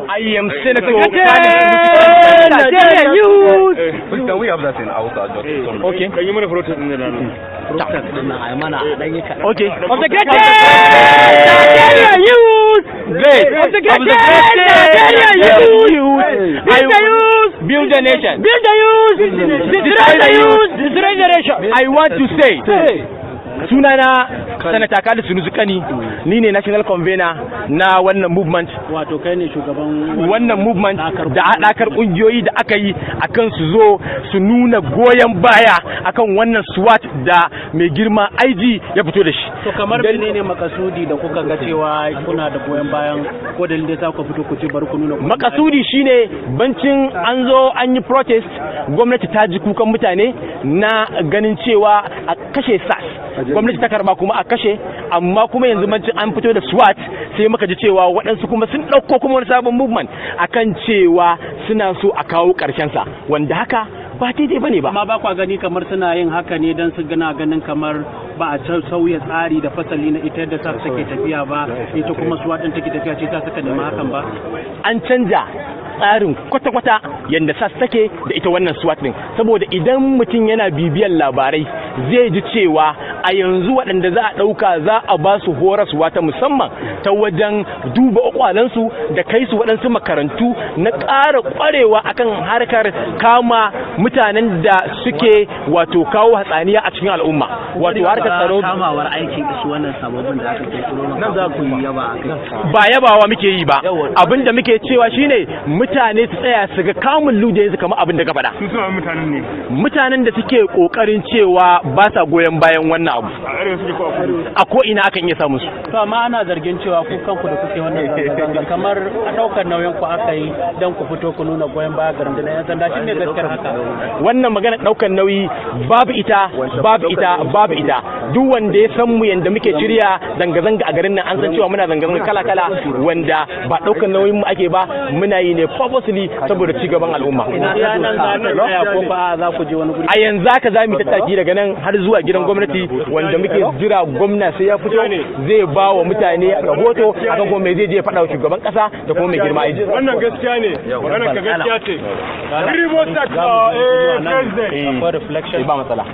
I am Senator Nigeria youth. Please, can we have that in Hausa? Just some. Okay. Kan yi mana protest din nan. Okay. Of the greatest Nigeria youth. Great. Of the greatest Nigeria youth. Build the youth. Build the nation. Build the youth. Destroy the youth. Destroy the nation. I want to say, sunana Sanata Khalid Sunusi Kani, ni ne national convener na wannan movement. Wato kai ne shugaban Wannan movement da haɗakar ƙungiyoyi da aka yi akan su zo su nuna goyon baya akan wannan SWAT da mai girma IG ya fito da shi. To, kamar menene makasudi da kuka ga cewa kuna da goyon bayan, ko dalilin da sa ku fito ku ce bari ku nuna goyon baya? Makasudi shine, bancin an zo an yi protest, gwamnati ta ji kukan mutane na ganin cewa a kashe SARS, gwamnati ta karba kuma a kashe. Amma kuma yanzu bancin an fito da SWAT, sai muka ji cewa waɗansu kuma sun ɗauko kuma wani sabon movement akan cewa suna so a kawo ƙarshen sa, wanda haka ba daidai bane ba. Amma ba kwa gani kamar suna yin haka ne don su gana ganin kamar ba a sauya tsari da fasali na ita yadda SARS take tafiya ba, ita kuma SWAT din take tafiya, ce ta suka nemi hakan ba? An canja tsarin kwata-kwata yadda SARS take da ita wannan SWAT din, saboda idan mutum yana bibiyan labarai zai ji cewa a yanzu waɗanda za a ɗauka, za a ba su horaswa ta musamman ta wajen duba ƙwaƙwalansu da kai su waɗansu makarantu na ƙara ƙwarewa akan harkar kama mutanen da suke wato kawo hatsaniya a cikin al'umma, wato harkar tsaro. Kamawar aikin su wannan sababbin da aka kirkiro nan, za ku yi yaba a kai? Ba yabawa muke yi ba. Abin da muke cewa shine mutane su tsaya su ga kamun ludayin su, kamar abin da ka faɗa. Su suna mutanen ne? Mutanen da suke kokarin cewa ba sa goyon bayan wannan abu. A arewa suke ko a kudu? A ko ina akan iya samun su. To, amma ana zargin cewa ku kanku da kuke wannan zanga-zanga, kamar a ɗaukar nauyin ku aka yi don ku fito ku nuna goyon baya ga rundunar 'yan sanda. Shi ne gaskiyar haka? Wannan magana ɗaukar nauyi, babu ita, babu ita, babu ita. Duk wanda ya san mu, yanda muke shirya zanga-zanga a garin nan, an san cewa muna zanga-zanga kala-kala wanda ba ɗaukar nauyin mu ake ba. Muna yi ne purposely saboda ci gaban al'umma. Iya nan za ta tsaya ko ba za ku je wani guri? A yanzu haka za mu yi tattaki daga nan har zuwa gidan gwamnati, wanda muke jira gwamna sai ya fito zai ba wa mutane rahoto akan kuma me zai je ya faɗa wa shugaban ƙasa da kuma mai girma IG. Wannan gaskiya ne, maganar ka gaskiya ce. Three more seconds, president. Akwai reflection. Ba matsala.